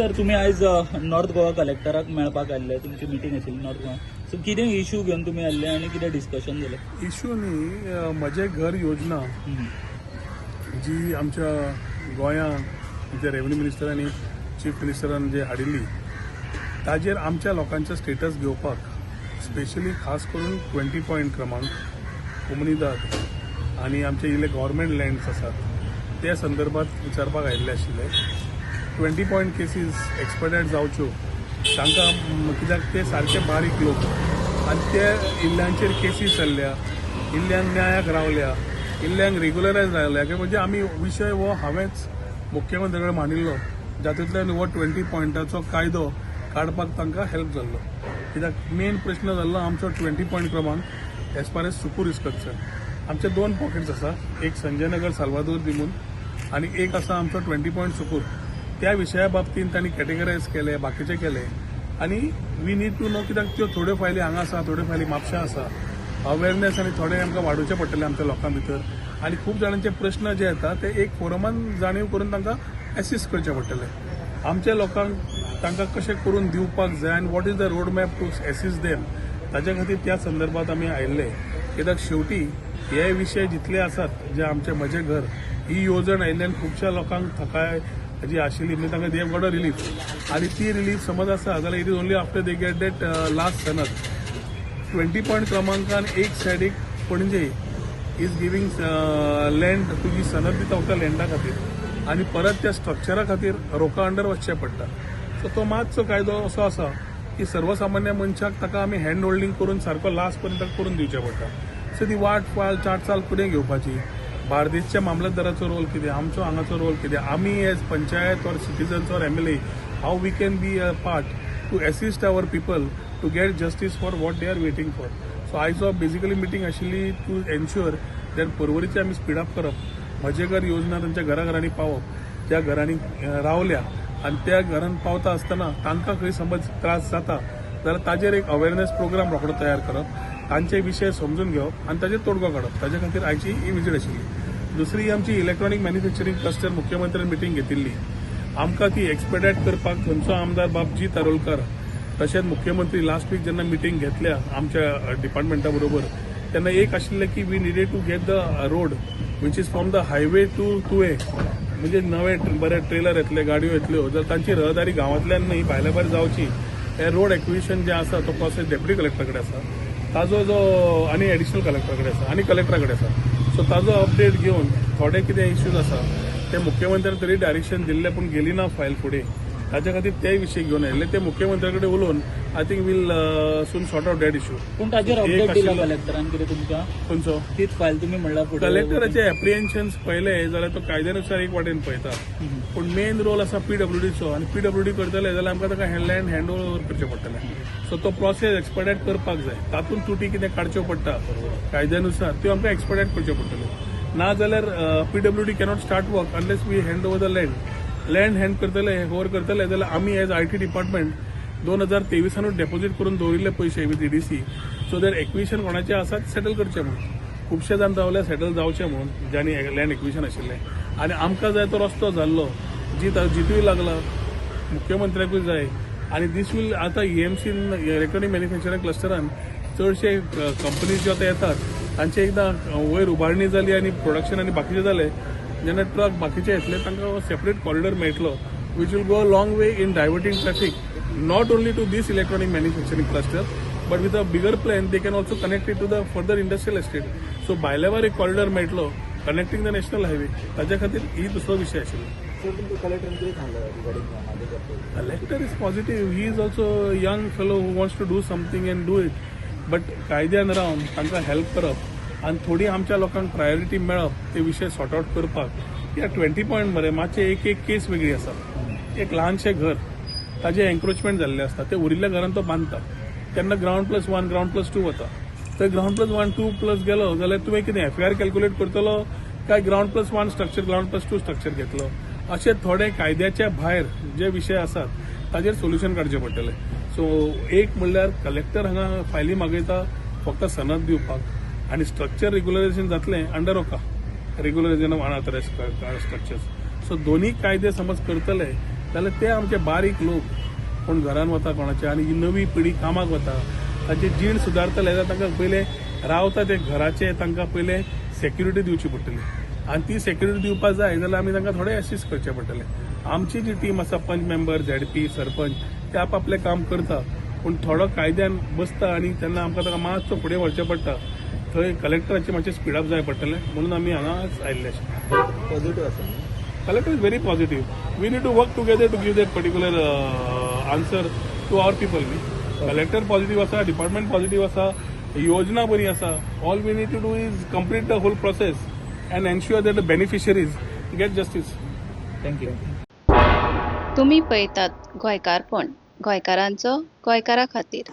Sir, तुम्ही आयज north Goa कलेक्टराक मेळपाक आयिल्ले. तुमची मिटींग आशिल्ली नॉर्थ गोवा. सो कितें इशू घेवन तुमी आयिल्ले आनी कितें डिस्कशन जालें? इशू न्ही, म्हजें घर योजना जी आमच्या गोंयांत आमच्या रेवन्यू मिनिस्टर आनी चीफ मिनिस्टरान जे हाडिल्ली, ताजेर आमच्या लोकांचें स्टेटस घेवपाक, स्पेशली खास करून 20 पॉयंट क्रमांक, कोमुनिदाद आनी आमचे इल्ले गव्हर्मेंट लँड्स आसात, त्या संदर्भात विचारपाक आयिल्ले आशिल्ले. 20 पॉयंट केसीस एक्सपेडायट जावच्यो तांकां, कित्याक ते सारके बारीक लोक आनी ते इल्ल्यांचेर केसी चल्ल्या, इल्ल्यांक न्यायाक रावल्या, इल्ल्यांक रेगुलरायज रावल्या. की म्हणजे आमी विशय हो हांवेंच मुख्यमंत्र्या कडेन मांडिल्लो, जातूंतल्यान हो 20 पॉयंटाचो कायदो काडपाक तांकां हेल्प जाल्लो. कित्याक मेन प्रश्न जाल्लो आमचो 20 पॉयंट क्रमांक, as far as Sukur is concern. आमचे दोन पॉकेट्स आसा, एक संजय नगर साल्वादोर दिमून आनी एक आसा आमचो 20 पॉयंट सुकूर. त्या विशया बाबतींत तांणी कॅटेगरायज केले, बाकीचे केले आनी we need to know, कित्याक त्यो थोड्यो फायली हांगा आसा, थोड्यो फायली म्हापशा आसा. अवेरनेस आनी थोडे आमकां वाडोवचें पडटलें आमच्या लोकां भितर आनी खूब जाणांचे प्रश्न जे येता ते एक फोरमान जाणीव करून तांकां एसिस्ट करचें पडटलें. आमच्या लोकांक तांकां कशें करून दिवपाक जाय आनी what is the road map to assist them, ताच्या खातीर त्या संदर्भात आमी आयिल्ले. कित्याक शेवटी हे विशय जितले आसात, जे आमचे म्हजें घर ही येवजण आयिल्ल्यान खुबश्या लोकांक थकाय जी आशिल्ली, म्हणजे तांकां they got a relief आनी ती रिलीफ समज आसा जाल्यार it is only after they get that last सनद. 20 पॉयंट क्रमांकान एक सायडीक पणजे is giving land, तुजी सनद दिता फक्त लँडा खातीर आनी परत त्या स्ट्रक्चरा खातीर रोका अंडर वचचें पडटा. सो तो मातसो कायदो असो आसा की सर्वसामान्य मनशाक ताका आमी हँड होल्डींग करून सारको लास्ट पर्यंत करून दिवचें पडटा. सो ती वाट फाल चाट चाल फुडें घेवपाची. बार्देसच्या मामलतदाराचो रोल कितें, आमचो हांगाचो रोल कितें, आमी as panchayat or citizens or MLA, how we can be a part to assist our people to get justice for what they are waiting for. So आयचो बेसिकली मिटींग आशिल्ली टू एन्श्युअर that पर्वरीचे आमी speed up करप, म्हजें घर योजना तांच्या घराघरांनी पावप, ज्या घरांनी रावल्या आनी त्या घरान पावता आसतना तांकां खंय समज त्रास जाता जाल्यार ताजेर एक अवेरनेस प्रोग्राम रोखडो तयार करप, तांचे विशय समजून घेवप आनी ताजेर तोडगो काडप, ताजे खातीर आयची ही विजीट आशिल्ली. दुसरी आमची इलेक्ट्रॉनिक मॅन्युफॅक्चरींग क्लस्टर, मुख्यमंत्र्यान मिटींग घेतिल्ली. आमकां ती एक्सपेडायट करपाक थंयचो आमदार बाब जीत आरोलकर तशेंच मुख्यमंत्री लास्ट वीक जेन्ना मिटींग घेतल्या आमच्या डिपार्टमेंटा बरोबर, तेन्ना एक आशिल्लें की we needed to get the road which is from the highway to Tuem. म्हणजे नवे बरे ट्रेलर येतले, गाडयो येतल्यो, जर तांची रहदारी गांवांतल्यान न्ही भायल्या भायर जावची, हे रोड एक्विजिशन जे आसा तो प्रोसेस डेप्युटी कलेक्टर कडेन आसा ताजो जो आनी एडिशनल कलेक्टर कडेन आसा आनी कलेक्टरा कडेन आसा. सो ताजो अपडेट घेवन थोडे कितें इश्यूज आसा ते मुख्यमंत्र्यान तरी डायरेक्शन दिल्लें, पूण गेली ना फायल फुडें. ताच्या खातीर ते विशय घेवन आयिल्ले. ते मुख्यमंत्र्या कडेन उलोवन I think we'll soon sort out that issue. पूण ताजेर एक अपडेट दिला आशिल्लो. कलेक्टरान कितें तुमकां? खंयचो? तीच फायल तुमी म्हणला फुडें. कलेक्टराचे एप्रिहेन्शन्स पळयले जाल्यार तो कायद्यानुसार एक वाटेन पळयता, पूण मेन रोल आसा पीडब्ल्यूडीचो आनी पीडब्ल्यूडी करतले जाल्यार आमकां ताका लँड हँड ओवर करचें पडटलें. सो तो प्रोसेस एक्सपेडायट करपाक जाय. तातूंत त्रुटी कितें काडच्यो पडटा कायद्यानुसार, त्यो आमकां एक्सपेडायट करच्यो पडटल्यो. ना जाल्यार PWD cannot start work unless we hand over the land. Land hand करतले, ओवर करतले जाल्यार आमी एज IT department 2023सानूच deposit करून दवरिल्ले पयशे with EDC, so that acquisition कोणाचे आसात सेटल करचे म्हणून. खुबशे जाण रावले सेटल जावचे म्हणून, ज्यांनी लँड एक्विशन आशिल्लें आनी आमकां जाय तो रस्तो जाल्लो. जितूय लागला, मुख्यमंत्र्याकूय जाय आनी दीस वील आतां ईएमसीन, इलेक्ट्रॉनीक मॅन्युफॅक्चरींग क्लस्टरान चडशे कंपनीज ज्यो आतां येतात, तांचे एकदां वयर उबारणी जाली आनी प्रोडक्शन आनी बाकीचे जाले, जेन्ना ट्रक बाकीचे येतले तांकां सेपरेट कॉरिडॉर मेळटलो, which will go a long way in diverting traffic not only to this electronic manufacturing cluster, but with a bigger plan they can also connect it to the further industrial estate. So भायल्या एक corridor मेळटलो connecting the national highway. ताच्या खातीर ही दुसरो विशय आशिल्लो. Sir, तुमकां कलेक्टरान कितें सांगलें regarding Mhadei? Collector is positive. He is also a young fellow who wants to do something and do it. But कायद्यान रावन तांकां हेल्प करप आनी थोडी आमच्या लोकांक प्रायोरिटी मेळप, ते विशय सॉर्ट आउट करपाक. कित्याक 20 पॉयंट मरे मातशे एक एक केस वेगळी आसा. एक ल्हानशें घर, ताजें एन्क्रोचमेंट जाल्लें आसता, ते उरिल्ल्या घरान तो बांदता तेन्ना ground plus one, ground plus two वता. तर ground plus one two plus गेलो जाल्यार तुवें कितें एफआयआर कॅल्क्युलेट करतलो काय ground plus one structure, ground plus two structure घेतलो? अशे थोडे कायद्याच्या भायर जे विशय आसात ताजेर सोल्युशन काडचें पडटलें. सो एक म्हणल्यार कलेक्टर हांगा फायली मागयता फक्त सनद दिवपाक आनी स्ट्रक्चर रेग्युलरायझेशन जातलें under ROKA, regularisation of unauthorised structures. So दोन्ही कायदे समज करतले. जाल्यार ते आमचे बारीक लोक कोण घरान वता कोणाचे आनी ही नवी पिढी कामाक वता, तांची जीण सुदारतले जाल्यार तांकां पयलें रावता ते घराचे तांकां पयलें सेक्युरिटी दिवची पडटली आनी ती सेक्युरिटी दिवपाक जाय जाल्यार आमी तांकां थोडे एसिस्ट करचे पडटले. आमची जी टीम आसा, पंच मेंबर, झेडपी, सरपंच, ते आपआपलें काम करता, पूण थोडो कायद्यान बसता आनी तेन्ना आमकां ताका मातसो फुडें व्हरचें पडटा. थंय कलेक्टराचे मातशें स्पिडअप जाय पडटलें म्हणून आमी हांगा आयिल्ले आशिल्ले. पॉझिटिव्ह आसा न्ही? Collector is very positive. We need to work together to give that particular answer to our people. न्ही, कलेक्टर पॉझिटिव्ह आसा, डिपार्टमेंट पॉझिटिव्ह आसा, योजना बरी आसा. All we need to do is complete the whole process and ensure that the beneficiaries get justice. Thank you. तुम्ही पळयतात गोंयकारपण, गोंयकारांचो गोंयकारा खातीर.